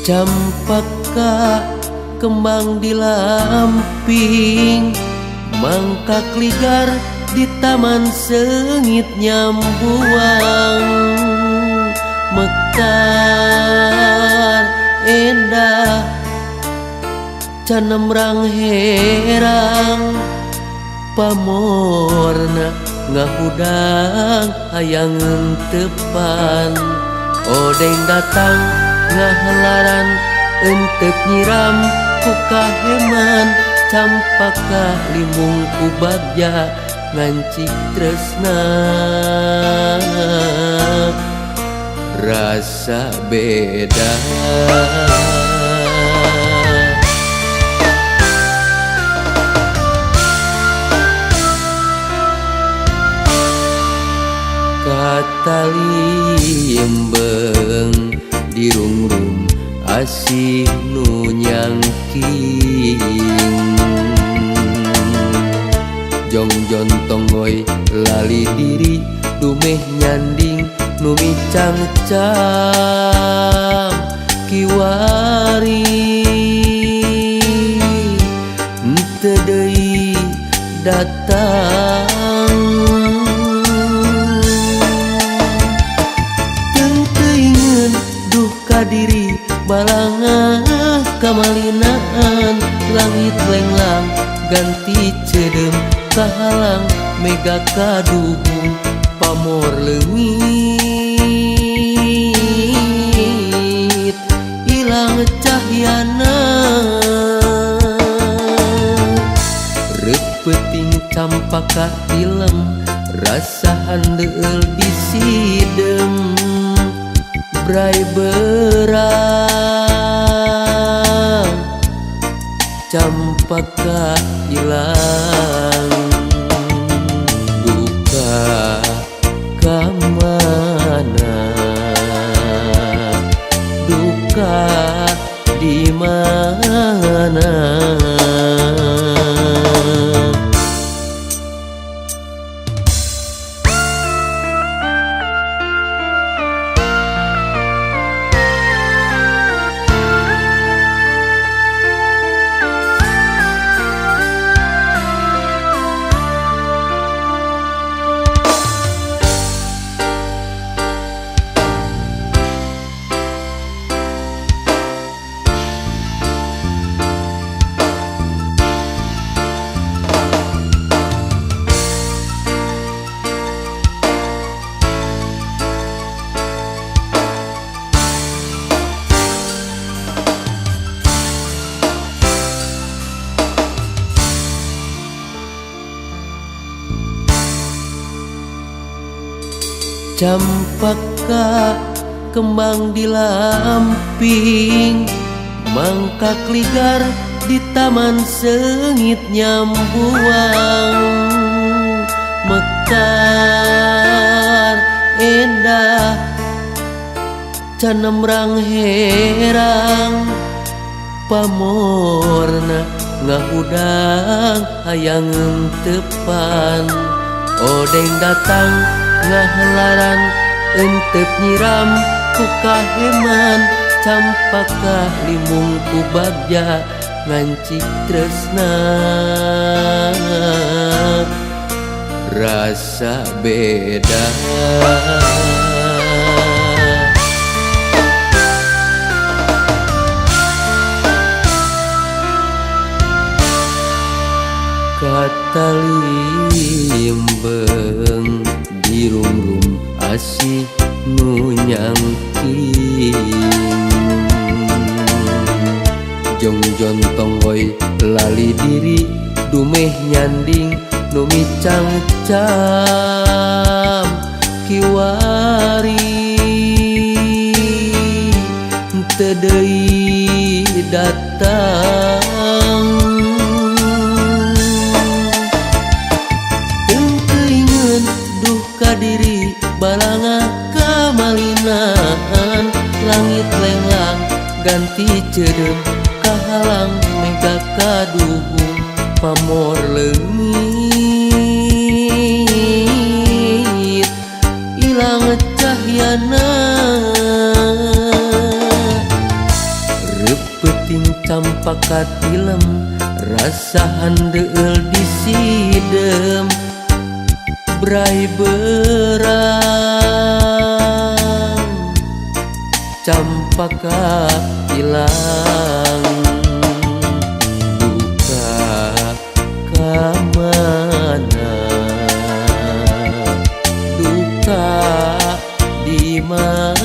Campaka kembang di lamping, mangkak ligar di taman sengit nyambuang. Mekar endah canemrang herang, pamorna ngahudang hayang tepan. Odeng datang ngahelaran entep nyiram ku kaheman, campaka limung ku bagja ngancik tresna rasa beda. Kataliembeng dirungrum asih nu nyangking, jongjon tonggoy lali diri dumeh nyanding nu micangcam kiwari. Henteu deui datang diri balangah kamalinaan, langit lenglang ganti cedem kahalang mega kaduhung pamor leungit ilang cahyana. Reupeting campaka tilem rasa handeueul disidem, brai berang campaka ilang. Duka ka mana, duka di mana. Campaka kembang di lamping, mangkak ligar di taman sengit nyambuang. Mekar endah canemrang herang, pamorna ngahudang hayang tepan. Odeng datang ngahelaran entep nyiram ku kaheman, campaka limung ku bagja ngancik tresna rasa beda. Kataliembeng dirungrum asih nu nyangking, jongjon tonggoy lali diri dumeh nyanding nu micangcam kiwari. Henteu deui datang diri balanga kamalinaan, langit lenglang ganti cedem kahalang mega kaduhung pamor leungit ilang cahyana. Campaka tilem rasa handeueul disidem. Brai berang campaka ilang. Duka ka mana, duka di mana?